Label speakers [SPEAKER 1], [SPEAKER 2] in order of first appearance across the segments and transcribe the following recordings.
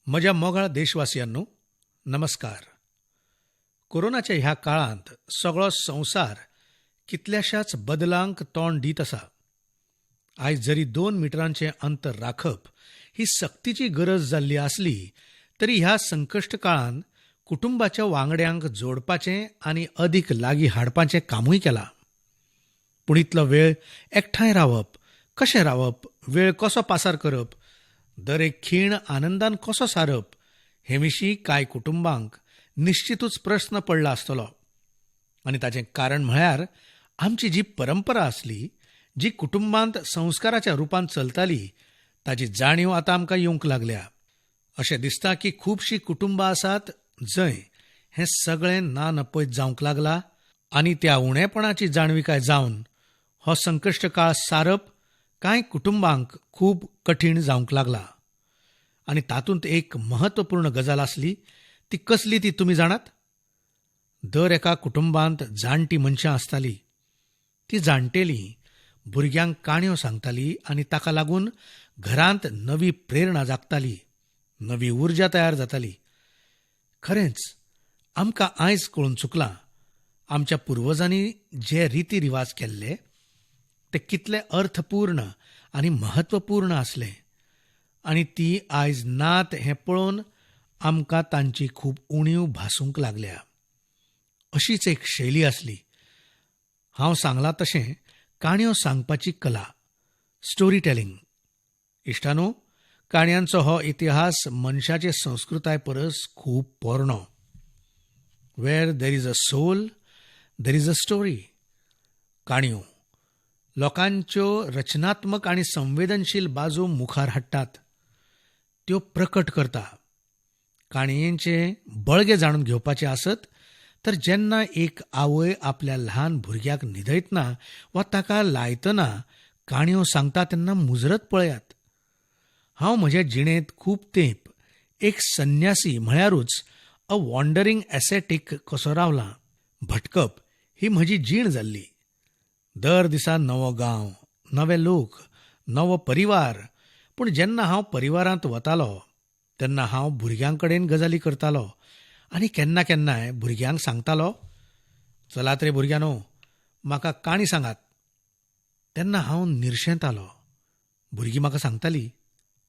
[SPEAKER 1] म्हज्या मोगाळ देशवासियांनो, नमस्कार. कोरोनाच्या ह्या काळांत सगळो संवसार कितल्याशाच बदलांक तोंड दीत आसा. आयज जरी 2 मिटरांचें अंतर राखप ही सक्तीची गरज जाल्ली आसली तरी ह्या संकश्ट काळांत कुटुंबाच्या वांगड्यांक जोडपाचें आनी अदीक लागीं हाडपाचें कामूय केलां. पूण इतलो वेळ एकठांय रावप, कशें रावप, वेळ कसो पासार करप, दर एक खीण आनंदान कसो सारप हे विशीं कांय कुटुंबांक निश्चितूच प्रस्न पडला आसतलो. आनी ताचें कारण म्हळ्यार आमची जी परंपरा आसली, जी कुटुंबांत संस्काराच्या रुपान चलताली, ताची जाणीव आतां आमकां येवंक लागल्या. अशें दिसता की खुबशीं कुटुंबां आसात जंय हें सगळें ना नपयत जावंक लागला आनी त्या उणेपणाची जाणविकाय जावन हो संकश्ट काळ सारप कांय कुटुंबांक खूब कठीण जावंक लागला. आनी तातूंत एक म्हत्वपूर्ण गजाल आसली, ती कसली ती तुमी जाणात? दर एका कुटुंबांत जाणटी मनशां आसताली. ती जाणटेली भुरग्यांक काणयो सांगताली आनी ताका लागून घरांत नवी प्रेरणा जागताली, नवी उर्जा तयार जाताली. खरेंच आमकां आयज कळून चुकलां आमच्या पुर्वजांनी जे रिती रिवाज केल्ले ते कितले अर्थपूर्ण आनी म्हत्वपूर्ण आसले आनी ती आयज नात हें पळोवन आमकां तांची खूब उणीव भासूंक लागल्या. अशीच एक शैली आसली, हांव सांगलां तशें काणयो सांगपाची कला, स्टोरी टेलिंग. इश्टानो, काणयांचो हो इतिहास मनशाचे संस्कृताय परस खूब पोरणो. Where there is a soul there is a story. काणयो लोकांच्यो रचनात्मक आनी संवेदनशील बाजू मुखार हाडटात, त्यो प्रकट करता. काणयेंचें बळगें जाणून घेवपाचें आसत तर जेन्ना एक आवय आपल्या ल्हान भुरग्याक न्हिदयतना वा ताका लायतना काणयो सांगता तेन्ना मुजरत पळयात. हांव म्हज्या जिणेंत खूब तेंप एक संन्यासी म्हळ्यारूच अ वॉन्डरींग एसेटीक कसो रावलां. भटकप ही म्हजी जीण जाल्ली. दर दिसा नवो गांव, नवे लोक, नवो परिवार. पूण जेन्ना हांव परिवारांत वतालो तेन्ना हांव भुरग्यां कडेन गजाली करतालो आनी केन्ना केन्नाय भुरग्यांक सांगतालो, चलात रे भुरग्यांनो, म्हाका काणी सांगात. तेन्ना हांव निर्शेतालो. भुरगीं म्हाका सांगताली,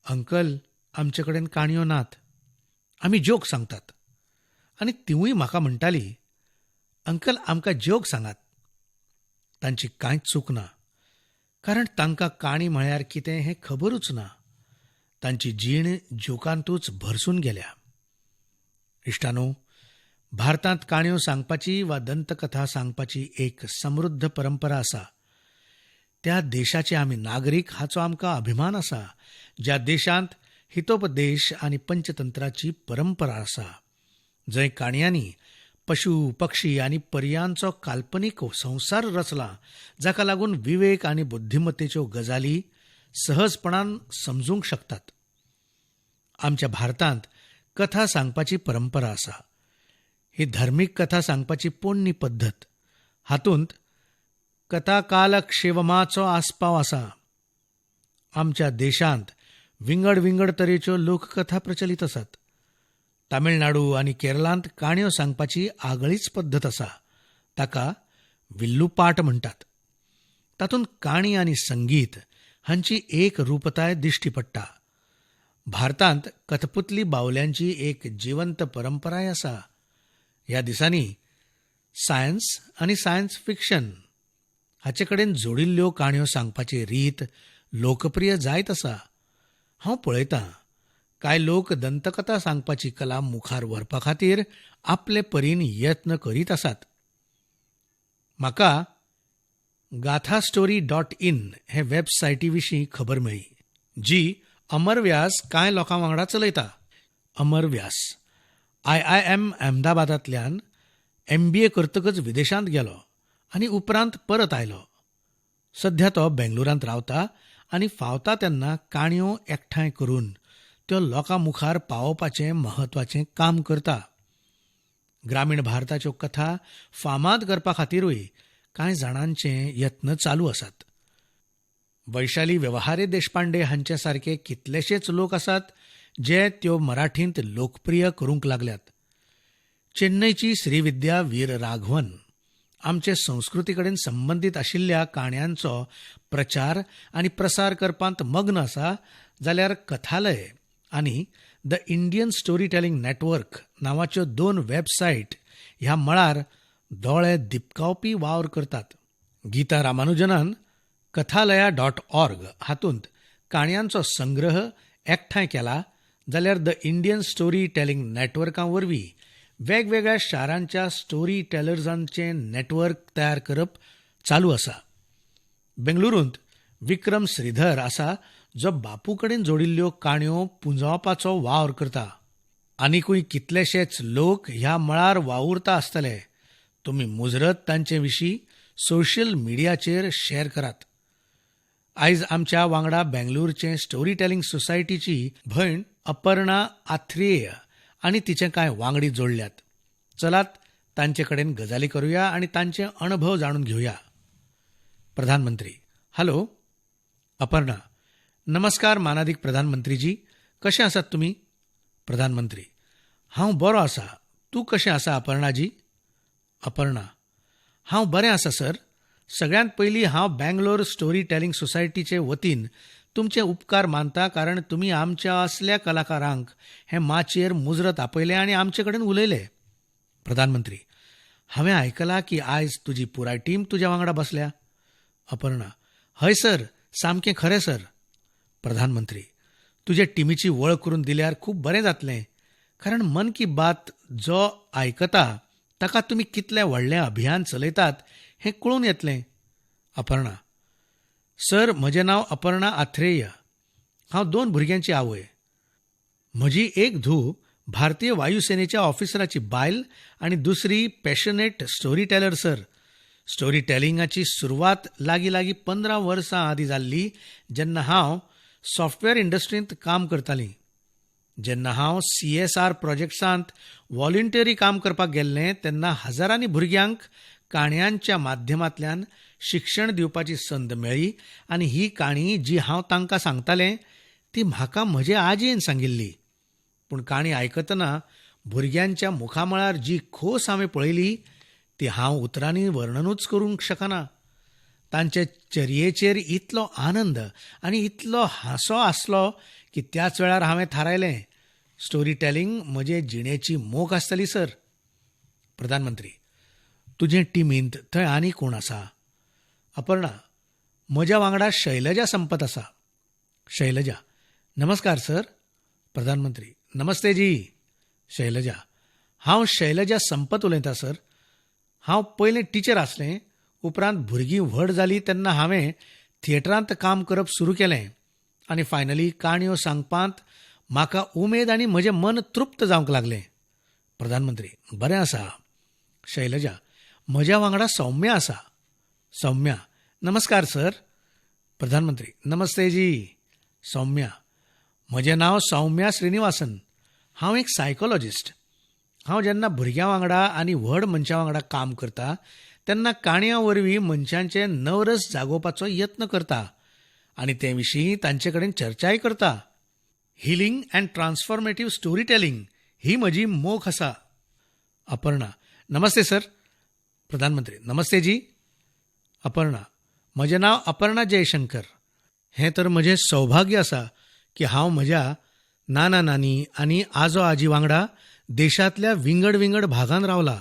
[SPEAKER 1] अंकल आमचे कडेन काणयो नात, आमी जोक सांगतात. आनी तिवूय म्हाका म्हणटाली, अंकल आमकां जोक सांगात. तांची कांयच चूक ना, कारण तांकां काणी म्हळ्यार कितें हें खबरूच ना. तांची जीण जोकांतूच भरसून गेल्या. इश्टानो, भारतांत काणयो सांगपाची वा दंतकथा सांगपाची एक समृद्ध परंपरा आसा. त्या देशाचे आमी नागरीक हाचो आमकां अभिमान आसा, ज्या देशांत हितोपदेश आनी पंचतंत्राची परंपरा आसा, जंय काणयांनी पशु, पक्षी आनी पर्यांचो काल्पनीक संवसार रचला, जाका लागून विवेक आनी बुद्धिमत्तेच्यो गजाली सहजपणान समजूंक शकतात. आमच्या भारतांत कथा सांगपाची परंपरा आसा. ही धर्मीक कथा सांगपाची पोन्नी पद्दत. हातूंत कथाकालक्षेवमाचो आस्पाव आसा. आमच्या देशांत विंगड विंगड तरेच्यो लोककथा प्रचलित आसात. तामिळनाडू आनी केरळांत काणयो सांगपाची आगळीच पद्दत आसा, ताका विल्लुपाट म्हणटात. तातूंत काणी आनी संगीत हांची एक रूपताय दिश्टी पडटा. भारतांत कथपुतली बावल्यांची एक जिवंत परंपराय आसा. ह्या दिसांनी सायन्स आनी सायन्स फिक्शन हाचे कडेन जोडिल्ल्यो काणयो सांगपाची रीत लोकप्रिय जायत आसा. हांव पळयतां कांय लोक दंतकथा सांगपाची कला मुखार व्हरपा खातीर आपले परीन यत्न करीत आसात. म्हाका gathastory.in हे वेबसायटी विशीं खबर मेळ्ळी, जी अमर व्यास कांय लोकां वांगडा चलयता. अमर व्यास IIM अहमदाबादांतल्यान MBA करतकच विदेशांत गेलो आनी उपरांत परत आयलो. सध्या तो बेंगलुरांत रावता आनी फावता तेन्ना काणयो एकठांय करून त्यो लोकां मुखार पावोवपाचें म्हत्वाचें काम करता. ग्रामीण भारताच्यो कथा फामाद करपा खातीरूय कांय जाणांचे यत्न चालू आसात. वैशाली व्यवहारे देशपांडे हांचे सारके कितलेशेच लोक आसात जे त्यो मराठींत लोकप्रिय करूंक लागल्यात. चेन्नयची श्रीविद्या वीर राघवन आमचे संस्कृती कडेन संबंदीत आशिल्ल्या काणयांचो प्रचार आनी प्रसार करपांत मग्न आसा, जाल्यार कथालय आनी the Indian story telling network नांवाच्यो दोन वेबसायट ह्या मळार दोळे दिपकावपी वावर करतात. गीता रामानुजनान कथालया डॉट ऑर्ग हातूंत काणयांचो संग्रह एकठांय केला, जाल्यार the Indian story telling नेटवर्का वरवीं वेगवेगळ्या शारांच्या स्टोरी टेलर्सांचें नेटवर्क तयार करप चालू आसा. बेंगळुरूंत विक्रम श्रीधर आसा, जो बापू कडेन जोडिल्ल्यो काणयो पुंजावपाचो वावर करता. आनिकूय कितलेशेच लोक ह्या मळार वावुरता आसतले. तुमी मुजरत तांचे विशीं सोशल मिडियाचेर शॅर करात. आयज आमच्या वांगडा बेंगळुरूचे स्टोरी टेलिंग सोसायटीची भयण अपर्णा आथ्रेय आनी तिचे कांय वांगडी जोडल्यात. चलात तांचे कडेन गजाली करुया आनी तांचे अणभव जाणून घेवया. प्रधानमंत्री, हॅलो अपर्णा. नमस्कार मानादीक प्रधानमंत्रीजी, कशे आसात तुमी? प्रधानमंत्री, हांव बरो आसा. तूं कशें आसा अपर्णाजी? अपर्णा, हांव बरें आसा सर. सगळ्यांत पयलीं हांव बँगलोर स्टोरी टेलिंग सोसायटीचे वतीन तुमचे उपकार मानता, कारण तुमी आमच्या असल्या कलाकारांक हे माचयेर मुजरत आपयले आनी आमचे कडेन उलयले. प्रधानमंत्री, हांवें आयकलां की आयज तुजी पुराय टीम तुज्या वांगडा बसल्या. अपर्णा, हय सर, सामकें खरें सर. प्रधानमंत्री, तुजे टिमीची वळख करून दिल्यार खूब बरें जातलें, कारण मन की बात जो आयकता ताका तुमी कितलें व्हडलें अभियान चलयतात हें कळून येतलें. अपर्णा, सर, म्हजें नांव अपर्णा आथ्रेय. हांव 2 भुरग्यांची आवय. म्हजी एक धूव भारतीय वायुसेनेच्या ऑफिसराची बायल आनी दुसरी passionate story teller sir. Story टेलिंगाची सुरवात लागीं लागीं 15 वर्सां आदीं जाल्ली, जेन्ना हांव सॉफ्टवेअर इंडस्ट्रींत काम करतालीं. जेन्ना हांव सीएसआर प्रोजेक्ट्सांत व्हॉलंटियरी काम करपाक गेल्लें तेन्ना हजारांनी भुरग्यांक काणयांच्या माध्यमांतल्यान शिक्षण दिवपाची संद मेळ्ळी आनी ही काणी जी हांव तांकां सांगतालें ती म्हाका म्हजे आजयेन सांगिल्ली. पूण काणी आयकतना भुरग्यांच्या मुखामळार जी खोस हांवें पळयली ती हांव उतरांनी वर्णनूच करूंक शकना. तांचे चर्येचेर इतलो आनंद आनी इतलो हांसो आसलो की त्याच वेळार हांवें थारायलें, स्टोरी टेलिंग म्हजे जिणेची मोख आसतली सर. प्रधानमंत्री, तुजे टिमींत थंय आनी कोण आसा? अपर्णा, म्हज्या वांगडा शैलजा संपत आसा. शैलजा, नमस्कार सर. प्रधानमंत्री, नमस्ते जी. शैलजा, हांव शैलजा संपत उलयतां सर. हांव पयलें टिचर आसलें, उपरांत भुरगीं व्हड जालीं तेन्ना हांवें थिएटरांत काम करप सुरू केलें आनी फायनली काणयो सांगपांत म्हाका उमेद आनी म्हजें मन तृप्त जावंक लागलें. प्रधानमंत्री, बरें आसा. शैलजा, म्हज्या वांगडा सौम्या आसा. सौम्या, नमस्कार सर. प्रधानमंत्री, नमस्ते जी. सौम्या, म्हजें नांव सौम्या श्रीनिवासन. हांव एक सायकोलॉजिस्ट. हांव जेन्ना भुरग्यां वांगडा आनी व्हड मनशां वांगडा काम करता तेन्ना काणयां वरवीं मनशांचे नवरस जागोवपाचो यत्न करता आनी ते विशीं तांचे कडेन चर्चाय करता. Healing and transformative story telling ही म्हजी मोख आसा. अपर्णा, नमस्ते सर. प्रधानमंत्री, नमस्ते जी. अपर्णा, म्हजें नांव अपर्णा जयशंकर. हें तर म्हजें सौभाग्य आसा की हांव म्हज्या नाना नानी आनी आजो आजी वांगडा देशांतल्या विंगड विंगड भागान रावला.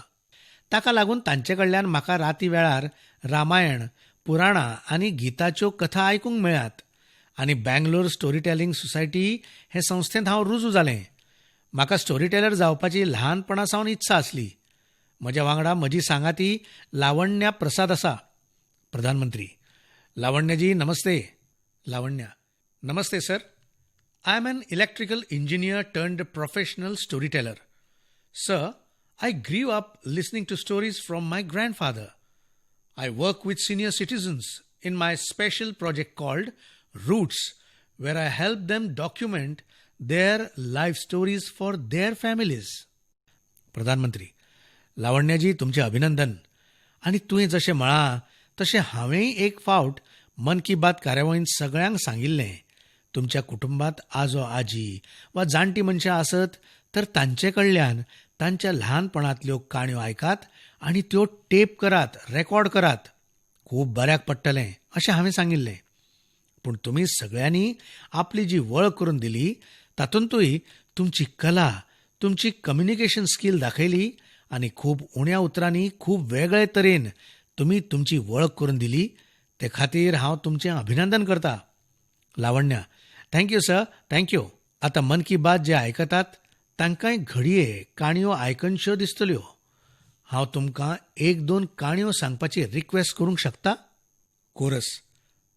[SPEAKER 1] ताका लागून तांचे कडल्यान म्हाका राती वेळार रामायण, पुराणां आनी गीताच्यो कथा आयकूंक मेळ्ळ्यात आनी बँगलोर स्टोरी टेलिंग सोसायटी हे संस्थेंत हांव रुजू जालें. म्हाका स्टोरी टेलर जावपाची ल्हानपणा सावन इत्सा आसली. म्हज्या वांगडा म्हजी सांगाती लावण्या प्रसाद आसा. प्रधानमंत्री, लावण्याजी नमस्ते. लावण्या, नमस्ते sir. I am an electrical engineer turned professional story teller. Sir, I grew up listening to stories from my grandfather. I work with senior citizens in my special project called Roots, where I help them document their life stories for their families. प्रधानमंत्री, लावण्याजी तुमचें अभिनंदन. आनी तुवें जशें म्हळां तशें हांवेंय एक फावट मन की बात कार्यावळींत सगळ्यांक सांगिल्लें, तुमच्या कुटुंबांत आजो आजी वा जाणटी मनशां आसत तर तांचे कडल्यान तांच्या ल्हानपणांतल्यो काणयो आयकात आनी त्यो टेप करात, रेकॉर्ड करात. खूब बऱ्याक पडटलें अशें हांवें सांगिल्लें. पूण तुमी सगळ्यांनी आपली जी वळख करून दिली तातूंतूय तुमची कला, तुमची कम्युनिकेशन स्कील दाखयली आनी खूब उण्या उतरांनी खूब वेगळे तरेन तुमी तुमची वळख करून दिली, ते खातीर हांव तुमचें अभिनंदन करता. Lavanya, thank you sir, thank you. आतां मन की बात जे आयकतात तांकांय घडये काणयो आयकनश्यो दिसतल्यो. हांव तुमकां एक दोन काणयो सांगपाची रिक्वेस्ट करूंक शकता? कोरस,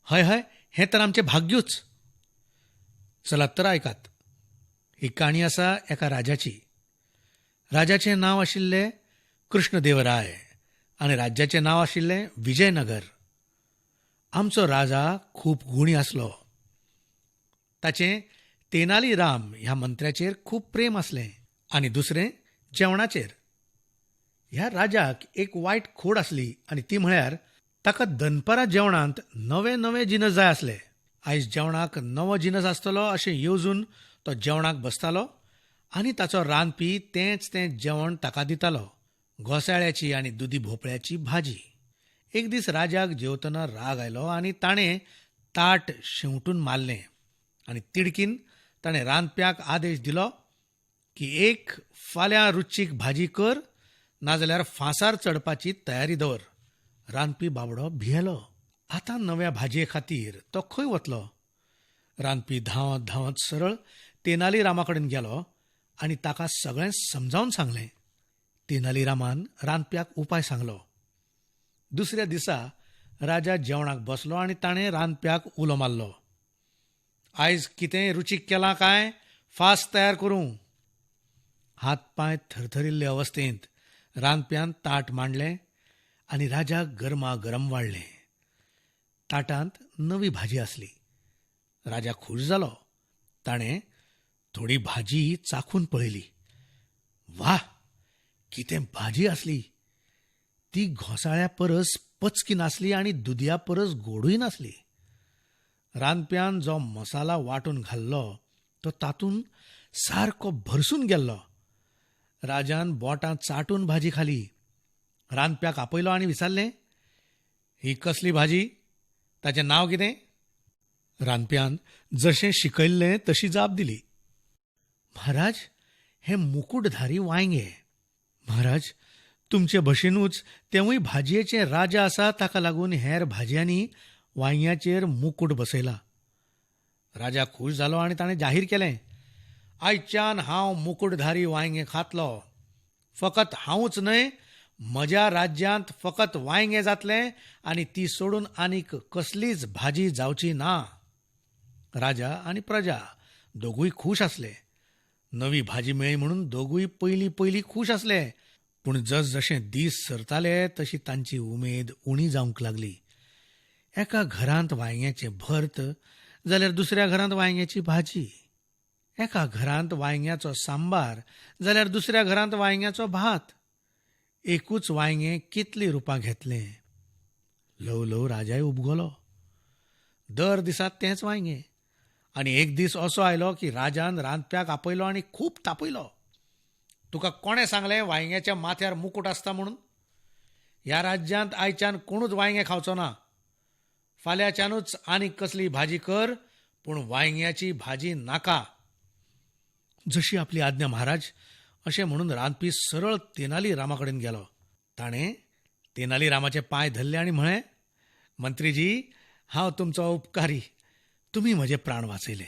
[SPEAKER 1] हय हय, हें तर आमचें भाग्यूच. चलात तर आयकात. ही काणी आसा एका राजाची. राजाचें नांव आशिल्लें कृष्णदेवराय आनी राज्याचें नांव आशिल्लें विजयनगर. आमचो राजा खूब गुणी आसलो. ताचें तेनाली राम ह्या मंत्र्याचेर खूब प्रेम आसलें आनी दुसरें जेवणाचेर. ह्या राजाक एक वायट खोड आसली आनी ती म्हळ्यार ताका दनपरां जेवणांत नवे नवे जिनस जाय आसले. आयज जेवणाक नवो जिनस आसतलो अशें येवजून तो जेवणाक बसतालो आनी ताचो रांदपी तेंच तें जेवण ताका दितालो, घोसाळ्याची आनी दुदी भोपळ्याची भाजी. एक दीस राजाक जेवतना राग आयलो आनी ताणें ताट शेंवटून मारलें आनी तिडकीन ताणें रांदप्याक आदेश दिलो की एक फाल्यां रुचीक भाजी कर, नाजाल्यार फांसार चडपाची तयारी दवर. रांदपी बाबडो भियेलो. आतां नव्या भाजये खातीर तो खंय वतलो? रांदपी धांवत धांवत सरळ तेनाली रामा कडेन गेलो आनी ताका सगळें समजावन सांगलें. तेनाली रामान रांदप्याक उपाय सांगलो. दुसऱ्या दिसा राजा जेवणाक बसलो आनी ताणें रांदप्याक उलो मारलो, आयज कितेंय रुचीक केलां काय फास्ट तयार करूं? हात पांय थरथरिल्ले अवस्थेंत रांदप्यान ताट मांडलें आनी राजाक गरमागरम वाडलें. ताटांत नवी भाजी आसली. राजा खूश जालो. ताणें थोडी भाजी चाखून पळयली. वाह, कितें भाजी आसली! ती घोसाळ्या परस पचकी नासली आनी दुदया परस गोडूय नासली. रांदप्यान जो मसाला वांटून घाल्लो तो तातूंत सारको भरसून गेल्लो. राजान बोटां चाटून भाजी खाली. रांदप्याक आपयलो आनी विचारलें, ही कसली भाजी? ताचें नांव कितें? रांदप्यान जशें शिकयल्लें तशी जाप दिली, महाराज, हें मुकुटधारी वांयगें. महाराज, तुमचे भशेनूच तेंवूय भाजयेचें राजा आसा, ताका लागून हेर भाजयांनी वांयग्याचेर मुकूट बसयला. राजा खूश जालो आनी ताणें जाहीर केलें, आयच्यान हांव मुकुटधारी वांयगें खातलो. फकत हांवूच न्हय, म्हज्या राज्यांत फकत वांयगें जातलें आनी ती सोडून आनीक कसलीच भाजी जावची ना. राजा आनी प्रजा दोगूय खूश आसले. नवी भाजी मेळ्ळी म्हणून दोगूय पयलीं पयलीं खूश आसले. पूण जसजशे दीस सरताले तशी तांची उमेद उणी जावंक लागली. एका घरांत वांयग्याचें भर्त जाल्यार दुसऱ्या घरांत वांयग्याची भाजी, एका घरांत वांयग्याचो सांबार जाल्यार दुसऱ्या घरांत वांयग्याचो भात. एकूच वांयगें कितलीं रुपां घेतलें. ल्हव ल्हव राजाय उबगलो. दर दिसा तेंच वांयगें. आनी एक दीस असो आयलो की राजान रांदप्याक आपयलो आनी खूब तापयलो. तुका कोणें सांगलें वांयग्याच्या माथ्यार मुकूट आसता म्हणून? ह्या राज्यांत आयच्यान कोणूच वांयगें खावचो ना. फाल्यांच्यानूच आनीक कसली भाजी कर, पूण वांयग्याची भाजी नाका. जशी आपली आज्ञा महाराज, अशें म्हणून रांदपी सरळ तेनाली रामा कडेन गेलो. ताणें तेनाली रामाचे पांय धरले आनी म्हळें, मंत्रीजी, हांव तुमचो उपकारी. तुमी म्हजे प्राण वाचयले.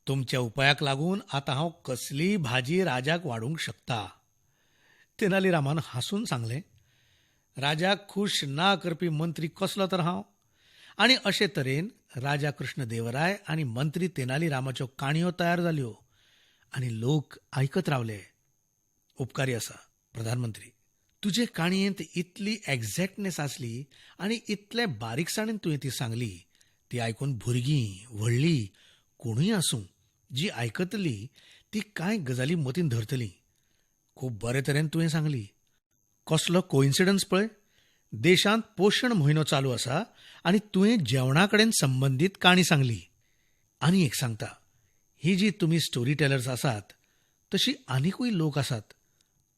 [SPEAKER 1] तुमच्या उपायाक लागून आतां हांव कसलीय भाजी राजाक वाडूंक शकता. तेनाली रामान हांसून सांगलें, राजाक खूश ना करपी मंत्री कसलो तर हांव? आनी अशे तरेन राजा कृष्णदेवराय आनी मंत्री तेनाली रामाच्यो काणयो तयार जाल्यो आनी लोक आयकत रावले. उपकारी आसा प्रधानमंत्री, तुजे काणयेंत इतली एग्झॅक्टनेस आसली आनी इतले बारीकसाणेन तुवें ती सांगली, ती आयकून भुरगीं व्हडलीं कोणूय आसूं जी आयकतली ती कांय गजाली मतींत धरतली. खूब बरे तरेन तुवें सांगली. कसलो कोइन्सिडन्स पळय, देशांत पोशण म्हयनो चालू आसा आनी तुवें जेवणा कडेन संबंदीत काणी सांगली. आनी एक सांगता, ही जी तुमी स्टोरी टेलर्स आसात तशी आनिकूय लोक आसात.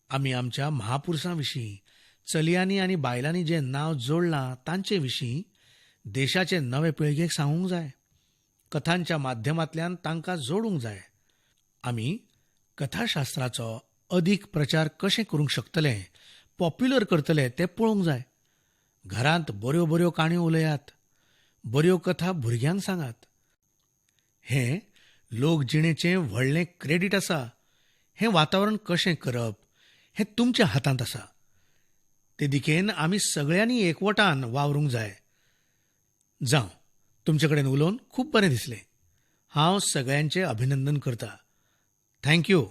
[SPEAKER 1] आमी आमच्या महापुरसां विशीं, चलयांनी आनी बायलांनी जें नांव जोडलां तांचे विशीं देशाचे नवे पिळगेक सांगूंक जाय. कथांच्या माध्यमांतल्यान तांकां जोडूंक जाय. आमी कथाशास्त्राचो अदीक प्रचार कशें करूंक शकतले, पॉप्युलर करतले तें पळोवंक जाय. घरांत बऱ्यो बऱ्यो काणयो उलयात, बऱ्यो कथा भुरग्यांक सांगात. हें लोकजिणेचें व्हडलें क्रेडीट आसा. हें वातावरण कशें करप हें तुमच्या हातांत आसा. ते दिकेन आमी सगळ्यांनी एकवटान वावरूंक जाय. जावं, तुमचे कडेन उलोवन खूब बरें दिसलें. हांव सगळ्यांचें अभिनंदन करता. Thank you.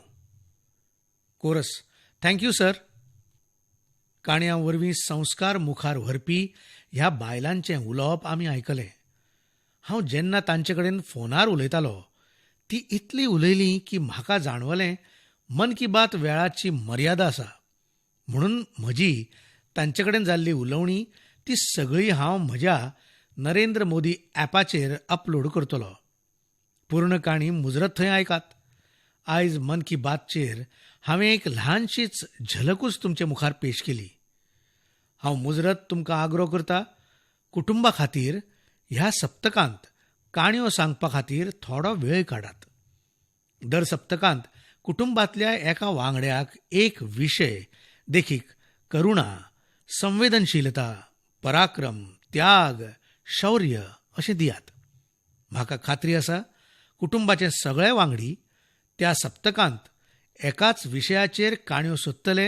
[SPEAKER 1] Chorus, thank you sir. काणयां वरवीं संस्कार मुखार व्हरपी ह्या बायलांचें उलोवप आमी आयकलें. हांव जेन्ना तांचे कडेन फोनार उलयतालो ती इतली उलयली की म्हाका जाणवलें मन की बात वेळाची मर्यादा आसा, म्हणून म्हजी तांचे कडेन जाल्ली उलोवणी ती सगळी हांव म्हज्या नरेंद्र मोदी ॲपाचेर अपलोड करतलो. पूर्ण काणी मुजरत थंय आयकात. आयज मन की बातचेर हांवें एक ल्हानशीच झलकूच तुमचे मुखार पेश केली. हांव मुजरत तुमकां आग्रो करता, कुटुंबा खातीर ह्या सप्तकांत काणयो सांगपा खातीर थोडो वेळ काडात. दर सप्तकांत कुटुंबांतल्या एका वांगड्याक एक विशय, देखीक करुणा, संवेदनशीलता, पराक्रम, त्याग, शौर्य अशें दियात. म्हाका खात्री आसा कुटुंबाचे सगळे वांगडी त्या सप्तकांत एकाच विशयाचेर काणयो सोदतले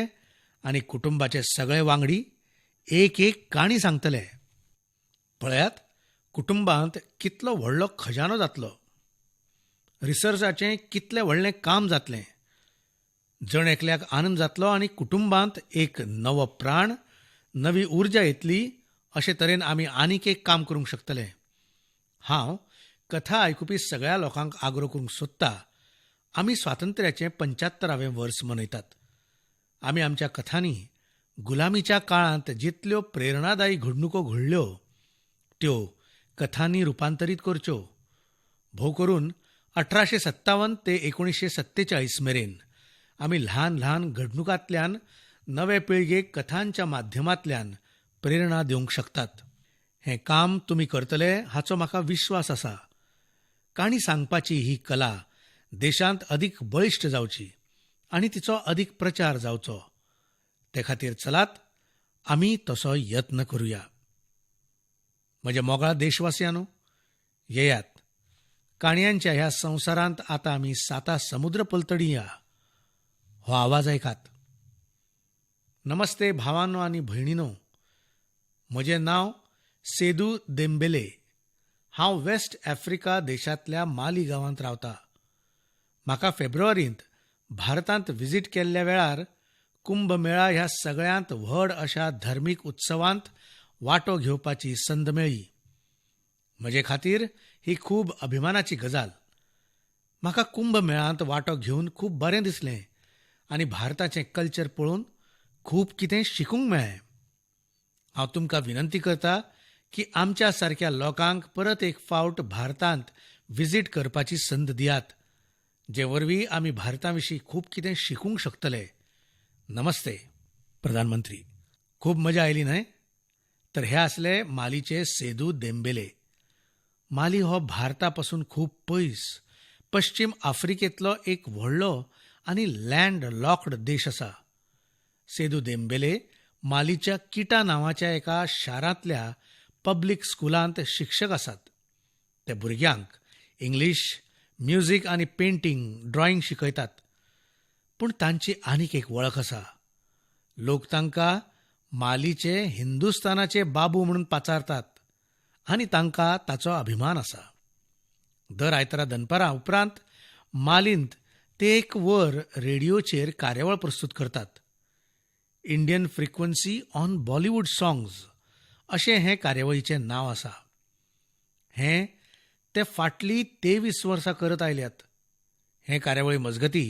[SPEAKER 1] आनी कुटुंबाचे सगळे वांगडी एक एक काणी सांगतले. पळयात कुटुंबांत कितलो व्हडलो खजानो जातलो, रिसर्चाचें कितलें व्हडलें काम जातलें, जण एकल्याक आनंद जातलो आनी कुटुंबांत एक नवो प्राण, नवी उर्जा येतली. अशे तरेन आमी आनीक एक काम करूंक शकतले. हांव कथा आयकुपी सगळ्या लोकांक आग्रो करूंक सोदता, आमी स्वातंत्र्याचें 75वें वर्स मनयतात. आमी आमच्या कथांनी गुलामीच्या काळांत जितल्यो प्रेरणादायी घडणुको घडल्यो त्यो कथांनी रुपांतरीत करच्यो. भोव करून 1857 ते 1947 मेरेन आमी ल्हान ल्हान घडणुकांतल्यान नवे पिळगेक कथांच्या माध्यमांतल्यान प्रेरणा दिवंक शकतात. हें काम तुमी करतले हाचो म्हाका विश्वास आसा. काणी सांगपाची ही कला देशांत अदीक बळिश्ट जावची आनी तिचो अदीक प्रचार जावचो, ते खातीर चलात आमी तसो यत्न करुया. म्हज्या मोगाळ देशवासियांनो, येयात काणयांच्या ह्या संवसारांत आतां आमी साता समुद्र पलतडी या. हो आवाज आयकात. नमस्ते भावांनो आनी भयणीनो, म्हजें नांव सेदू देंबेले. हांव वेस्ट आफ्रिका देशांतल्या माली गांवांत रावता. म्हाका फेब्रुवारींत भारतांत विजीट केल्ल्या वेळार कुंभमेळा ह्या सगळ्यांत व्हड अशा धर्मीक उत्सवांत वांटो घेवपाची संद मेळ्ळी. म्हजे खातीर ही खूब अभिमानाची गजाल. म्हाका कुंभमेळांत वांटो घेवन खूब बरें दिसलें आनी भारताचें कल्चर पळोवन खूब कितें शिकूंक मेळ्ळें. हांव तुमकां विनंती करता की आमच्या सारक्या लोकांक परत एक फावट भारतांत विजीट करपाची संद दियात, जे वरवीं आमी भारता विशीं खूब कितें शिकूंक शकतले. नमस्ते. प्रधानमंत्री, खूब मजा आयली न्हय? तर हे आसले मालीचे सेदू देंबेले. माली हो भारता पसून खूब पयस पश्चिम आफ्रिकेंतलो एक व्हडलो आनी लँड लॉक्ड देश आसा. सेदू देंबेले मालीच्या किटा नांवाच्या एका शारांतल्या पब्लीक स्कुलांत शिक्षक आसात. ते भुरग्यांक इंग्लीश, म्युझीक आनी पेंटींग, ड्रॉइंग शिकयतात. पूण तांची आनीक एक वळख आसा. लोक तांकां मालीचे हिंदुस्तानाचे बाबू म्हणून पाचारतात आनी तांकां ताचो अभिमान आसा. दर आयतारा दनपारां उपरांत मालींत ते एक वर रेडियोचेर कार्यावळ प्रस्तूत करतात. Indian frequency on Bollywood songs अशें हें कार्यावळीचें नांव आसा. हें ते फाटलीं 23 वर्सां करत आयल्यात. हे कार्यावळी मजगती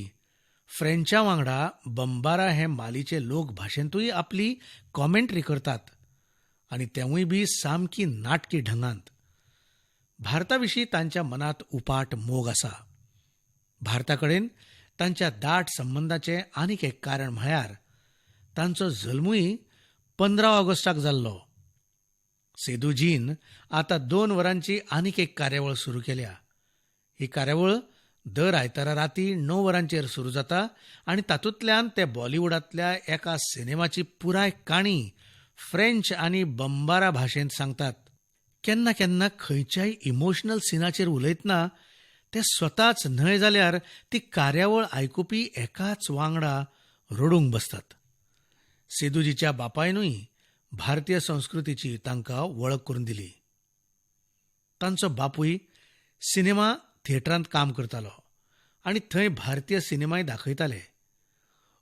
[SPEAKER 1] फ्रेंचा वांगडा बंबारा हे मालीचे लोक भाशेंतूय आपली कॉमेंट्री करतात आनी तेवूय बी सामकी नाटकी ढंगांत. भारता विशीं तांच्या मनांत उपाट मोग आसा. भारता कडेन तांच्या दाट संबंदाचें आनीक एक कारण म्हळ्यार तांचो जल्मूय 15 ऑगस्टाक जाल्लो. सेदूजीन आतां 2 वरांची आनीक एक कार्यावळ सुरू केल्या. ही कार्यावळ दर आयतारा राती 9 वरांचेर सुरू जाता आनी तातूंतल्यान ते बॉलिवूडांतल्या एका सिनेमाची पुराय काणी फ्रेंच आनी बंबारा भाशेंत सांगतात. केन्ना केन्ना खंयच्याय इमोशनल सिनाचेर उलयतना ते स्वताच न्हय जाल्यार ती कार्यावळ आयकुपी एकाच वांगडा रडूंक बसतात. सेदूजीच्या बापायनूय भारतीय संस्कृतीची तांकां वळख करून दिली. तांचो बापूय सिनेमा थिएटरांत काम करतालो आनी थंय भारतीय सिनेमाय दाखयताले.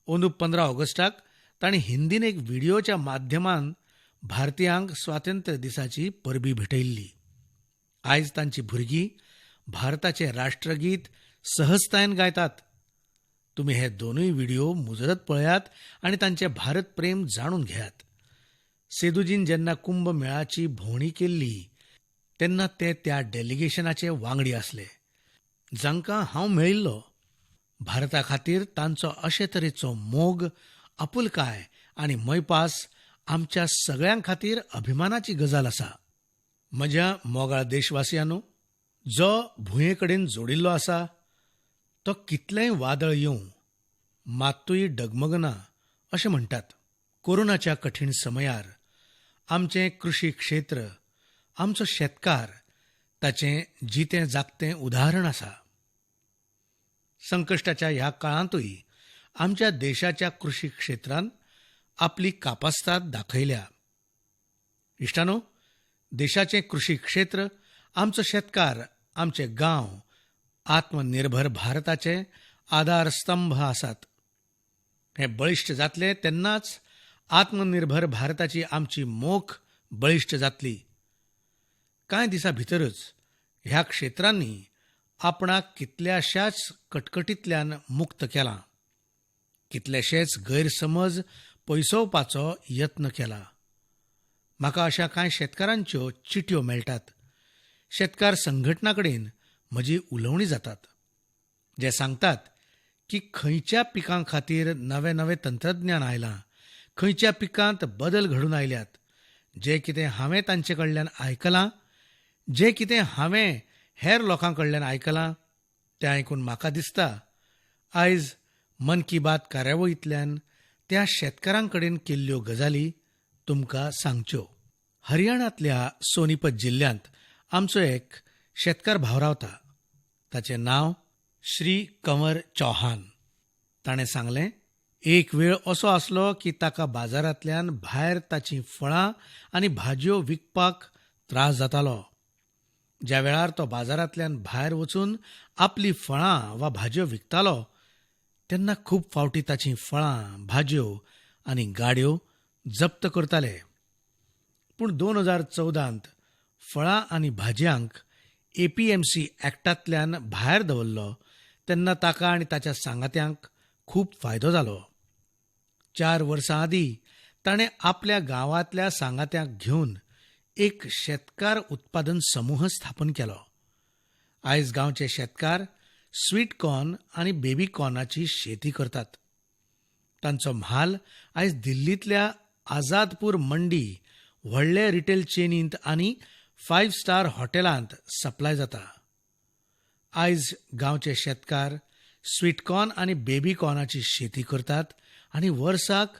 [SPEAKER 1] अंदू 15 ऑगस्टाक तांणी हिंदीन एक व्हिडियोच्या माध्यमान भारतीयांक स्वातंत्र्य दिसाची परबी भेटयल्ली. आयज तांची भुरगीं भारताचें राष्ट्रगीत सहजतायेन गायतात. तुमी हे दोनूय व्हिडियो मुजरत पळयात आनी तांचें भारत प्रेम जाणून घेयात. सेदूजीन जेन्ना कुंभ मेळाची भोंवडी केल्ली तेन्ना ते त्या डेलिगेशनाचे वांगडी आसले जांकां हांव मेळिल्लो. भारता खातीर तांचो अशे तरेचो मोग, आपुलकाय आनी मैपास आमच्या सगळ्यां खातीर अभिमानाची गजाल आसा. म्हज्या मोगाळ देशवासियांनो, जो भुंये कडेन जोडिल्लो आसा तो कितलेंय वादळ येवं मात्तूय डगमगना अशें म्हणटात. कोरोनाच्या कठीण समयार आमचें कृशी क्षेत्र, आमचो शेतकार ताचें जितें जागतें उदाहरण आसा. संकश्टाच्या ह्या काळांतूय आमच्या देशाच्या कृशी क्षेत्रान आपली कापास्ताद दाखयल्या. इश्टानो, देशाचें कृशी क्षेत्र, आमचो शेतकार, आमचे गांव आत्मनिर्भर भारताचे आधारस्तंभ आसात. हे बळिश्ट जातले तेन्नाच आत्मनिर्भर भारताची आमची मोख बळिश्ट जातली. कांय दिसां भितरच ह्या क्षेत्रांनी आपणाक कितल्याशाच कटकटींतल्यान मुक्त केलां, कितलेशेच गैरसमज पयसोवपाचो यत्न केला. म्हाका अशा कांय शेतकारांच्यो चिटयो मेळटात. शेतकार संघटना कडेन म्हजी उलोवणी जातात, जे सांगतात की खंयच्या पिकां खातीर नवे नवे तंत्रज्ञान आयलां, खंयच्या पिकांत बदल घडून आयल्यात. जें कितें हांवें तांचे कडल्यान आयकलां, जें कितें हांवें हेर लोकां कडल्यान आयकलां तें आयकून म्हाका दिसता आयज मन की बात कार्यावळींतल्यान त्या शेतकारां कडेन केल्ल्यो गजाली तुमकां सांगच्यो. हरियाणांतल्या सोनीपत जिल्ल्यांत आमचो एक शेतकार भाव रावता. ताचें नांव श्री कंवर चौहान. ताणें सांगलें, एक वेळ असो आसलो की ताका बाजारांतल्यान भायर ताचीं फळां आनी भाजयो विकपाक त्रास जातालो. ज्या वेळार तो बाजारांतल्यान भायर वचून आपली फळां वा भाजयो विकतालो तेन्ना खूब फावटी ताचीं फळां, भाजयो आनी गाडयो जप्त करताले. पूण 2014 फळां आनी भाजयांक एपीएमसी ॲक्टांतल्यान भायर दवरलो तेन्ना ताका आनी ताच्या सांगात्यांक खूब फायदो जालो. 4 वर्सां आदीं ताणें आपल्या गांवांतल्या सांगात्यांक घेवन एक शेतकार उत्पादन समूह स्थापन केलो. आयज गांवचे शेतकार स्वीट कॉर्न आनी बेबी कॉर्नाची शेती करतात. तांचो म्हाल आयज दिल्लींतल्या आझादपूर मंडी व्हडले रिटेल चेनींत आनी 5 स्टार हॉटेलांत सप्लाय जाता. आयज गांवचे शेतकार स्वीट कॉर्न आनी बेबी कॉर्नाची शेती करतात आनी वर्साक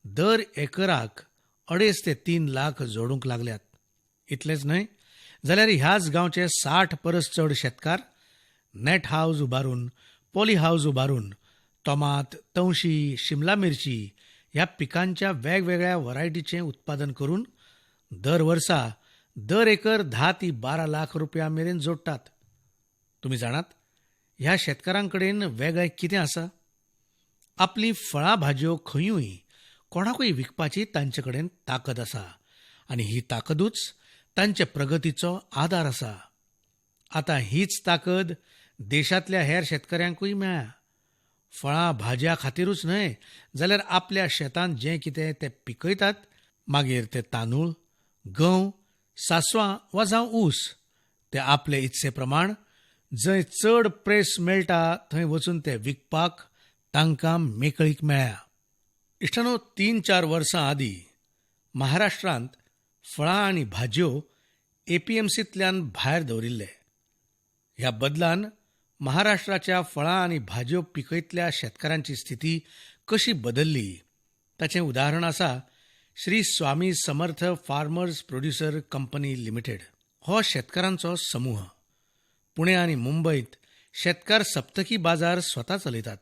[SPEAKER 1] दर एकराक 2.5 ते 3 लाख जोडूंक लागल्यात. इतलेंच न्हय जाल्यार ह्याच गांवचे 60 परस चड शेतकार नेट हावज उबारून, पॉली हावज उबारून तोमात, तवशी, शिमला मिरची ह्या पिकांच्या वेगवेगळ्या व्हरायटीचें उत्पादन करून दर वर्सा दर एकर 10 ते 12 लाख रुपया मेरेन जोडटात. तुमी जाणात ह्या शेतकारांकडेन वेगळें कितें आसा? आपलीं फळां भाजयो खंयूय कोणाकूय विकपाची तांचे कडेन ताकद आसा आनी ही ताकदूच तांचे प्रगतीचो आदार आसा. आतां हीच ताकद देशांतल्या हेर शेतकऱ्यांकूय मेळ्ळ्या. फळां भाजयां खातीरूच न्हय जाल्यार आपल्या शेतांत जें कितें ते पिकयतात, मागीर ते तांदूळ, गंव, सासवां वा जावं ऊस, ते आपले इत्से प्रमाण जंय चड प्रेस मेळटा थंय वचून ते विकपाक तांकां मेकळीक मेळ्ळ्या. इश्टांनो, 3-4 वर्सां आदीं महाराष्ट्रांत फळां आनी भाजयो एपीएमसींतल्यान भायर दवरिल्ले. ह्या बदलान महाराष्ट्राच्या फळां आनी भाजयो पिकयतल्या शेतकारांची स्थिती कशी बदल्ली ताचें उदाहरण आसा Shri Swami Samarth farmers producer company limited. हो शेतकारांचो समूह. पुणे आनी मुंबयत शेतकार सप्तकी बाजार स्वता चलयतात.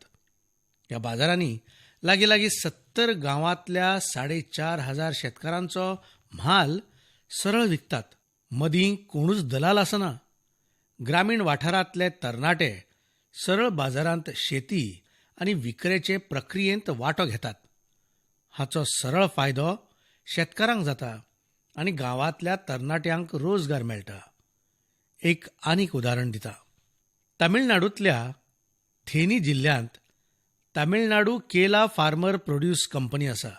[SPEAKER 1] ह्या बाजारांनी लागीं लागीं 70 गांवांतल्या 4,500 शेतकारांचो म्हाल सरळ विकतात. मदीं कोणूच दलाल आसना. ग्रामीण वाठारांतले तरणाटे सरळ बाजारांत शेती आनी विक्रेचे प्रक्रियेंत वांटो घेतात. हाचो सरळ फायदो शेतकारांक जाता आनी गांवांतल्या तरणाट्यांक रोजगार मेळटा. एक आनीक उदाहरण दिता. तामिळनाडूंतल्या थेनी जिल्ल्यांत तामिळनाडू केला फार्मर प्रोड्यूस कंपनी आसा.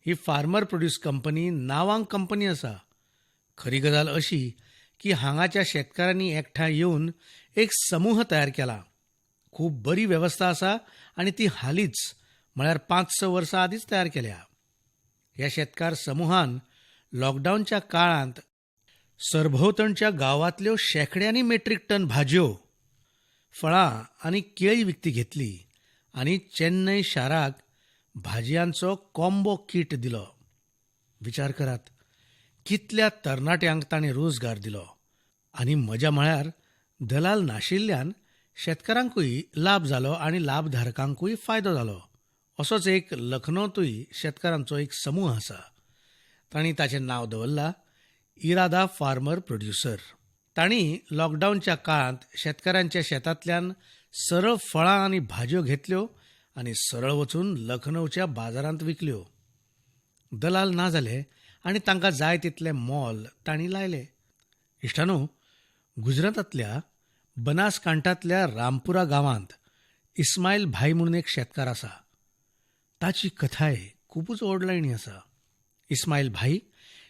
[SPEAKER 1] ही फार्मर प्रोड्यूस कंपनी नांवांक कंपनी आसा. खरी गजाल अशी की हांगाच्या शेतकारांनी एकठांय येवन एक समूह तयार केला. खूब बरी वेवस्था आसा आनी ती हालींच म्हळ्यार 5-6 वर्सां आदींच तयार केल्या. ह्या शेतकार समुहान लॉकडावनच्या काळांत सरभोंवतणच्या गांवांतल्यो शेंकड्यांनी मेट्रीक टन भाजयो, फळां आनी केळी विकती घेतली आनी चेन्नय शाराक भाजयांचो कॉम्बो कीट दिलो. विचार करात, कितल्या तरणाट्यांक ताणें रोजगार दिलो. आनी मजा म्हळ्यार दलाल नाशिल्ल्यान शेतकारांकूय लाभ जालो आनी लाभधारकांकूय फायदो जालो. असोच एक लखनौतूय शेतकारांचो एक समूह आसा. तांणी ताचें नांव दवरलां इरादा फार्मर प्रोड्युसर. तांणी लॉकडावनच्या काळांत शेतकारांच्या शेतांतल्यान सरळ फळां आनी भाजयो घेतल्यो आनी सरळ वचून लखनौच्या बाजारांत विकल्यो. दलाल ना जाले आनी तांकां जाय तितलें मोल तांणी लायलें. इश्टानो, गुजरातांतल्या बनासकांठांतल्या रामपुरा गांवांत इस्मायल भाई म्हणून एक शेतकार आसा. ताची कथाय खुबूच ओडलायणी आसा. इस्मायल भाई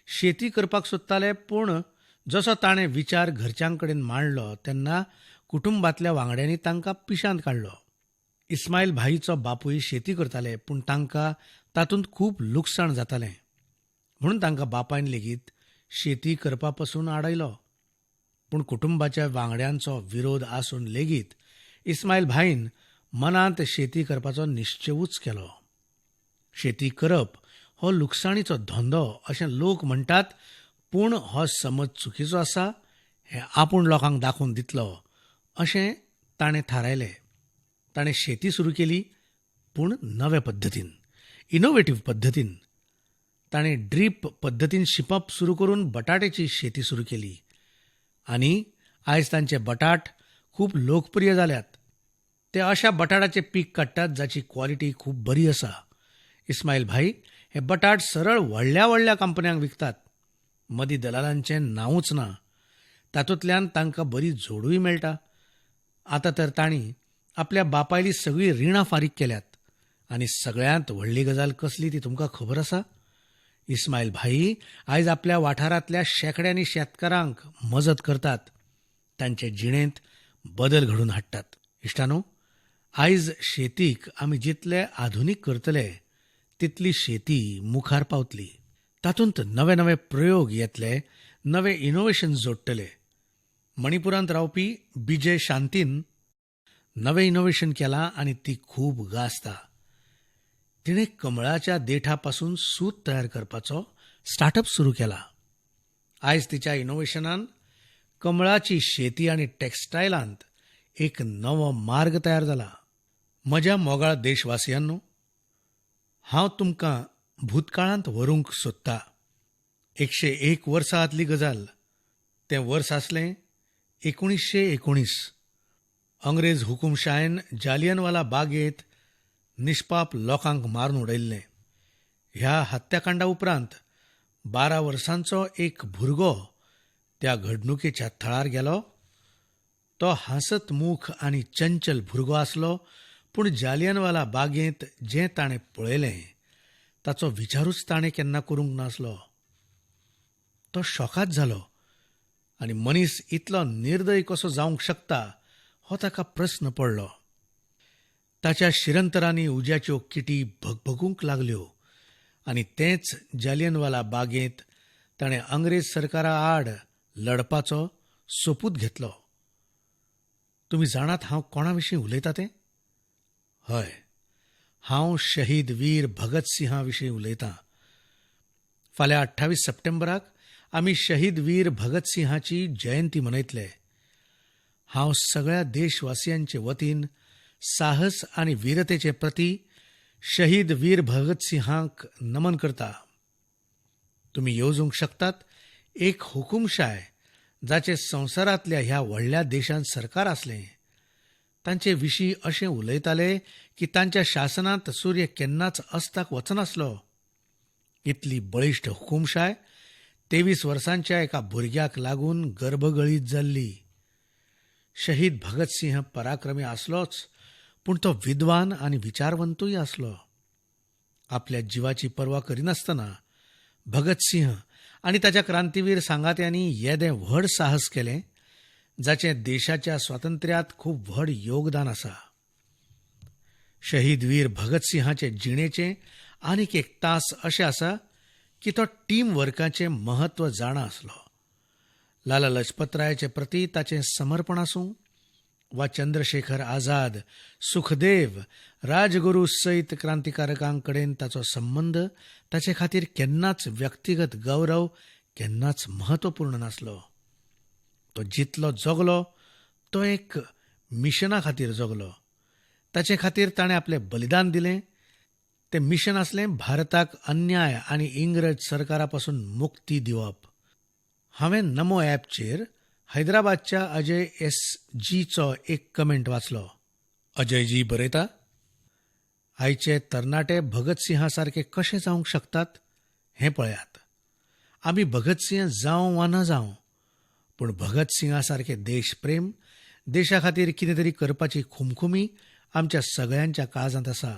[SPEAKER 1] शेती करपाक सोदताले, पूण जसो ताणें विचार घरच्यां कडेन मांडलो तेन्ना कुटुंबांतल्या वांगड्यांनी तांकां पिशांत काडलो. इस्मायल भाईचो बापूय शेती करताले, पूण तांकां तातूंत खूब लुकसाण जातालें, म्हणून तांकां बापायन लेगीत शेती करपा पसून आडयलो. पूण कुटुंबाच्या वांगड्यांचो विरोध आसून लेगीत इस्मायल भाईन मनांत शेती करपाचो निश्चेवूच केलो. शेती करप हो लुकसाणीचो धंदो अशें लोक म्हणटात, पूण हो समज चुकीचो आसा हें आपूण लोकांक दाखोवन दितलो अशें ताणें थारायलें. ताणें शेती सुरू केली, पूण नवे पद्दतीन, इनोवेटीव पद्दतीन. ताणें ड्रीप पद्दतीन शिंपप सुरू करून बटाट्याची शेती सुरू केली आनी आयज तांचे बटाट खूब लोकप्रिय जाल्यात. ते अशा बटाटाचें पीक काडटात जाची क्वॉलिटी खूब बरी आसा. इस्मायल भाई हे बटाट सरळ व्हडल्या व्हडल्या कंपन्यांक विकतात. मदीं दलालांचें नांवूच ना. तातूंतल्यान तांकां बरी जोडूय मेळटा. आतां तर तांणी आपल्या बापायली सगळीं रिणां फारीक केल्यात. आनी सगळ्यांत व्हडली गजाल कसली ती तुमकां खबर आसा? इस्मायल भाई आयज आपल्या वाठारांतल्या शेंकड्यांनी शेतकारांक मजत करतात, तांचे जिणेंत बदल घडोवन हाडटात. इश्टानो, आयज शेतीक आमी जितले आधुनीक करतले तितली शेती मुखार पावतली. तातूंत नवे नवे प्रयोग येतले, नवे इनोवेशन जोडटले. मणिपुरांत रावपी विजय शांतीन नवें इनोवेशन केलां आनी ती खूब गाजता. तिणें कमळाच्या देठा पासून सूत तयार करपाचो स्टार्टअप सुरू केला. आयज तिच्या इनोवेशनान कमळाची शेती आनी टेक्स्टायलांत एक नवो मार्ग तयार जाला. म्हज्या मोगाळ देशवासियांनो, हांव तुमकां भूतकाळांत व्हरूंक सोदता. 101 वर्सां आदली गजाल. तें वर्स आसलें 1919. अंग्रेज हुकुमशायेन जालियनवाला बागेंत निष्पाप लोकांक मारून उडयल्लें. ह्या हत्याकांडा उपरांत 12 वर्सांचो एक भुरगो त्या घडणुकेच्या थळार गेलो. तो हांसतमुख आनी चंचल भुरगो आसलो, पूण जालियनवाला बागेंत जें ताणें पळयलें ताचो विचारूच ताणें केन्ना करूंक नासलो. तो शॉकात जालो. आनी मनीस इतलो निर्दय कसो जावंक शकता हो ताका प्रस्न पडलो. ताच्या शिरंतरांनी उज्याच्यो किटी भगभगूंक लागल्यो आनी तेंच जालियनवाला बागेंत ताणें अंग्रेज सरकारा आड लढपाचो सोपूत घेतलो. तुमी जाणात हांव कोणा विशीं उलयता तें? हय, हांव शहीद वीर भगतसिंहा विशीं उलयतां. फाल्यां 28 सप्टेंबराक आमी शहीद वीर भगतसिंहाची जयंती मनयतले. हांव सगळ्या देशवासियांचे वतीन साहस आनी वीरतेचे प्रती शहीद वीर भगतसिंहाक नमन करता. तुमी येवजूंक शकतात, एक हुकुमशाय जाचे संवसारांतल्या ह्या व्हडल्या देशांत सरकार आसलें, तांचे विशीं अशें उलयताले की तांच्या शासनांत सूर्य केन्नाच अस्ताक वचनासलो. इतली बळिश्ट हुकुमशाय 23 वर्सांच्या एका भुरग्याक लागून गर्भगळीत जाल्ली. शहीद भगतसिंह पराक्रमी आसलोच, पूण तो विद्वान आनी विचारवंतूय आसलो. आपल्या जिवाची पर्वा करिनासतना भगतसिंह आनी ताच्या क्रांतीवीर सांगात्यांनी येदें व्हड साहस केलें जाचें देशाच्या स्वातंत्र्यांत खूब व्हड योगदान आसा. शहीद वीर भगतसिंहाचे जिणेचें आनीक एक तास अशें आसा की तो टीम वर्काचें म्हत्व जाणा आसलो. लाला लजपतरायाचे प्रती ताचें समर्पण आसूं वा चंद्रशेखर आझाद, सुखदेव, राजगुरू सयत क्रांतिकारकां कडेन ताचो संबंद ताचे खातीर केन्नाच व्यक्तिगत गौरव केन्नाच म्हत्वपूर्ण नासलो. तो जितलो जगलो तो एक मिशना खातीर जगलो. ताचे खातीर ताणें आपलें बलिदान दिलें. तें मिशन आसलें भारताक अन्याय आनी इंग्रज सरकारा पसून मुक्ती दिवप. हांवें नमो ॲपचेर हैदराबादच्या अजय एस जीचो एक कमेंट वाचलो. अजय जी बरयता, आयचे तरणाटे भगतसिंहा सारके कशे जावंक शकतात हें पळयात. आमी भगतसिंह जावं वा न जावं, पूण भगतसिंहा सारके देशप्रेम, देशा खातीर कितें तरी करपाची खुमखुमी आमच्या सगळ्यांच्या काळजांत आसा.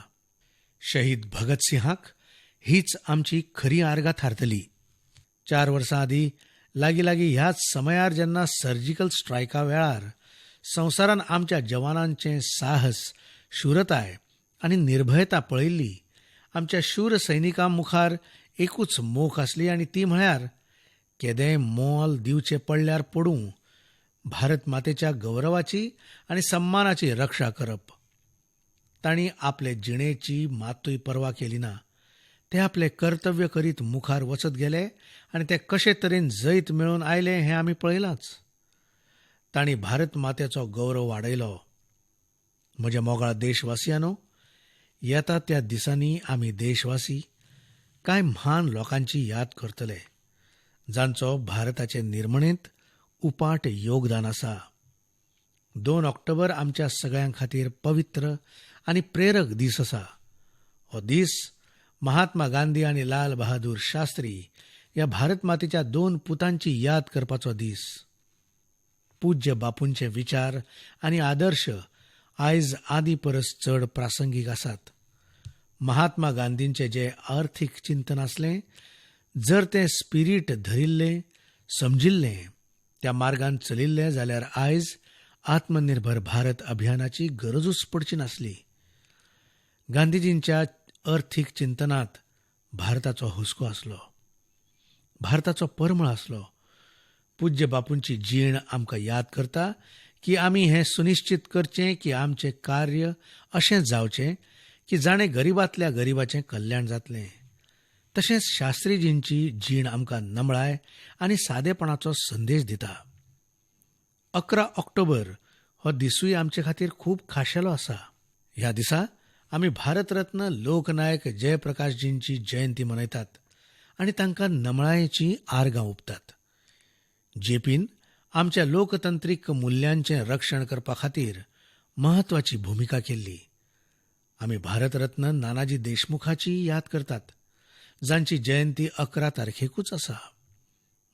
[SPEAKER 1] शहीद भगतसिंहाक हीच आमची खरी आर्गां थारतली. 4 वर्सां आदीं लागीं लागीं ह्याच समयार जेन्ना सर्जिकल स्ट्रायका वेळार संवसारान आमच्या जवानांचें साहस, शूरताय आनी निर्भयता पळयल्ली, आमच्या शूर सैनिकां मुखार एकूच मोख आसली आनी ती म्हळ्यार केदेंय मोल दिवचें पडल्यार पडूं, भारत मातेच्या गौरवाची आनी सन्मानाची रक्षा करप. तांणी आपले जिणेची मातूय पर्वा केली ना. ते आपलें कर्तव्य करीत मुखार वचत गेले आनी ते कशे तरेन जैत मेळोवन आयले हें आमी पळयलांच. तांणी भारत मातेचो गौरव वाडयलो. म्हज्या मोगाळ देशवासियांनो, येता त्या दिसांनी आमी देशवासी कांय म्हान लोकांची याद करतले जांचो भारताचे निर्मणेंत उपाट योगदान आसा. 2 ऑक्टोबर आमच्या सगळ्यां खातीर पवित्र आनी प्रेरक दीस आसा. हो दीस महात्मा गांधी आनी लाल बहादूर शास्त्री ह्या भारत मातेच्या 2 पुतांची याद करपाचो दीस. पूज्य बापूंचे विचार आनी आदर्श आयज आदी परस चड प्रासंगीक आसात. महात्मा गांधींचे जे आर्थीक चिंतन आसलें, जर तें स्पिरीट धरिल्लें, समजिल्लें, त्या मार्गान चलिल्लें जाल्यार आयज आत्मनिर्भर भारत अभियानाची गरजूच पडची नासली. गांधीजींच्या अर्थीक चिंतनात भारताचो हुस्को आसलो, भारताचो परमळ आसलो. पूज्य बापूंची जीण आमकां याद करता की आमी हें सुनिश्चित करचें की आमचें कार्य अशें जावचें की जाणें गरिबांतल्या गरिबाचें कल्याण जातलें. तशेंच शास्त्रीजींची जीण आमकां नमळाय आनी सादेपणाचो संदेश दिता. 11 ऑक्टोबर हो दिसूय आमचे खातीर खूब खाशेलो आसा. ह्या दिसा आमी भारतरत्न लोकनायक जयप्रकाशजींची जयंती मनयतात आनी तांकां नमळायेचीं आर्गां ओंपतात. जेपीन आमच्या लोकतंत्रीक मुल्यांचें रक्षण करपा खातीर म्हत्वाची भुमिका केल्ली. आमी भारतरत्न नानाजी देशमुखाची याद करतात, जांची जयंती 11 तारखेकूच आसा.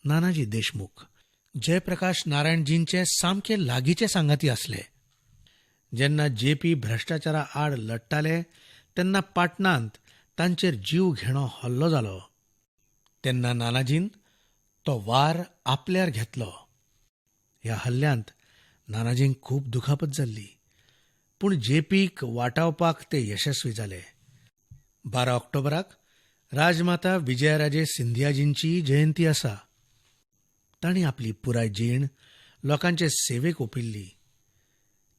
[SPEAKER 1] नानाजी देशमुख जयप्रकाश नारायणजींचे सामके लागींचे सांगाती आसले. जेन्ना जेपी भ्रश्टाचारा आड लडटाले तेन्ना पाटणांत तांचेर जीव घेणो हल्लो जालो. तेन्ना नानाजीन तो वार आपल्यार घेतलो. ह्या हल्ल्यांत नानाजींक खूब दुखापत जाल्ली. पूण जेपीक वाटावपाक ते यशस्वी जाले. 12 ऑक्टोबराक राजमाता विजयाराजे सिंधियाजींची जयंती आसा. तांणी आपली पुराय जीण लोकांचे सेवेक ओंपिल्ली.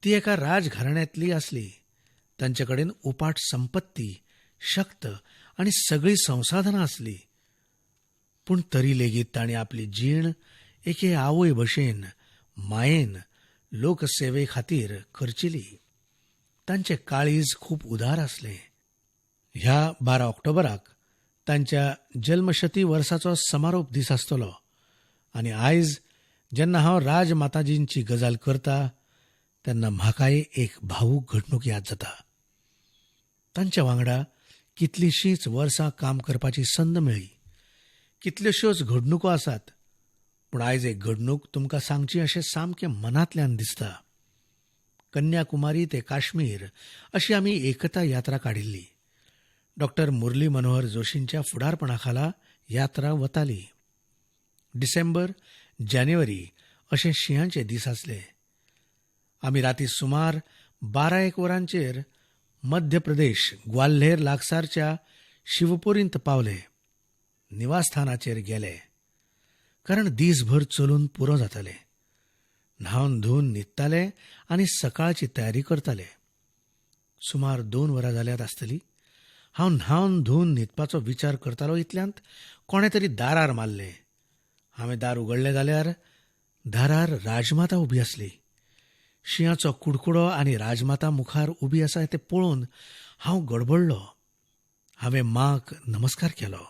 [SPEAKER 1] ती एका राजघराण्यांतली आसली. तांचे कडेन उपाट संपत्ती, शक्त आनी सगळीं संसाधनां आसलीं. पूण तरी लेगीत तांणी आपली जीण एके आवय भशेन मायेन लोकसेवे खातीर खर्चिली. तांचें काळीज खूब उदार आसलें. ह्या 12 ऑक्टोबराक तांच्या जल्मशती वर्साचो समारोप दीस आसतलो आनी आयज जेन्ना हांव राजमाताजींची गजाल करता तेन्ना म्हाकाय एक भावूक घडणूक याद जाता. तांच्या वांगडा कितलींशींच वर्सां काम करपाची संद मेळ्ळी. कितल्योश्योच घडणुको आसात, पूण आयज एक घडणूक तुमकां सांगची अशें सामकें मनांतल्यान दिसता. कन्याकुमारी ते काश्मीर अशी आमी एकता यात्रा काडिल्ली. डॉक्टर मुरली मनोहर जोशींच्या फुडारपणा खाला यात्रा वताली. डिसेंबर, जानेवारी अशे शिंयाचे दीस आसले. आमी राती सुमार 12-1 वरांचेर मध्य प्रदेश ग्वाल्हेर लागसारच्या शिवपुरींत पावले. निवासस्थानाचेर गेले, कारण दीसभर चलून पुरो जातालें. न्हावन धुवन न्हिदताले आनी सकाळची तयारी करताले. सुमार 2 वरां जाल्यात आसतली. हांव न्हावन धुवन न्हिदपाचो विचार करतालो इतल्यांत कोणें तरी दारार मारलें. हांवें दार उगडलें जाल्यार दारार राजमाता उबी आसली. शिंयाचो कुडकुडो आनी राजमाता मुखार उबी आसा तें पळोवन हांव गडबडलो. हांवें मांक नमस्कार केलो.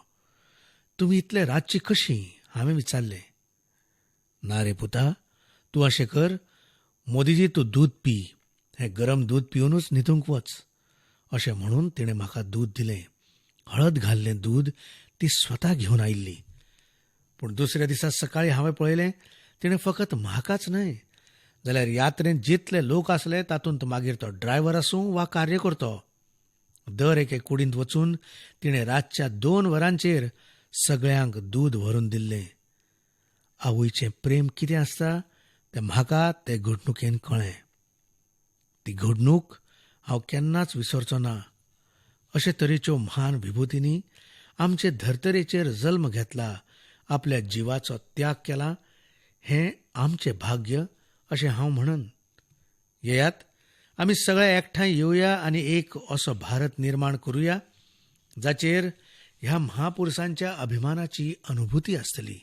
[SPEAKER 1] तुमी इतले रातची कशी? हांवें विचारलें. ना रे पुता, तूं अशें कर, मोदीजी तूं दूद पी, हें गरम दूद पिवनूच न्हिदूंक वच, अशें म्हणून तिणें म्हाका दूद दिलें. हळद घाल्लें दूद ती स्वता घेवन आयिल्ली. पूण दुसऱ्या दिसा सकाळीं हांवें पळयलें, तिणें फकत म्हाकाच न्हय जाल्यार यात्रेंत जितले लोक आसले तातूंत मागीर तो ड्रायव्हर आसूं वा कार्यकर्तो, दर एके कुडींत वचून तिणें रातच्या 2 वरांचेर सगळ्यांक दूद व्हरून दिल्लें. आवयचें प्रेम कितें आसता तें म्हाका ते घडणुकेन कळ्ळें. ती घडणूक हांव केन्नाच विसरचो ना. अशे तरेच्यो म्हान विभुतींनी आमचे धर्तरेचेर जल्म घेतला, आपल्या जिवाचो त्याग केला, हें आमचें भाग्य अशें हांव म्हणन. येयात, आमी सगळे एकठांय येवया आनी एक असो भारत निर्माण करुया जाचेर ह्या म्हापुरसांच्या अभिमानाची अनुभूती आसतली.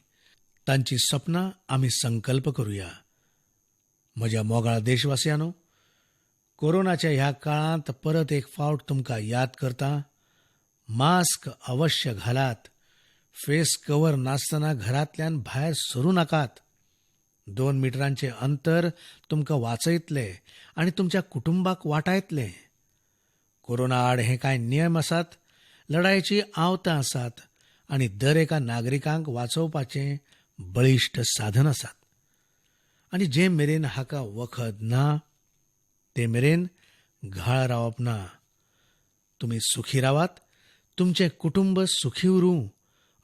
[SPEAKER 1] तांची सपनां आमी संकल्प करुया. म्हज्या मोगाळ देशवासियांनो, कोरोनाच्या ह्या काळांत परत एक फावट तुमकां याद करता, मास्क अवश्य घालात, फेस कवर नासतना घरांतल्यान भायर सरूं नाकात. 2 मिटरांचें अंतर तुमकां वाचयतलें आनी तुमच्या कुटुंबाक वाटायतलें. कोरोना आड हे कांय नियम आसात, लढायेचीं आवतां आसात आनी दर एका नागरिकांक वाचोवपाचें बळिश्ट साधन आसात. आनी जे मेरेन हाका वखद ना ते मेरेन घाळ रावप ना. तुमी सुखी रावात, तुमचें कुटुंब सुखी उरूं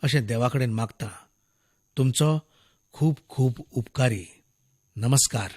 [SPEAKER 1] अशें देवा कडेन मागता. तुमचो खूब खूब उपकारी. नमस्कार.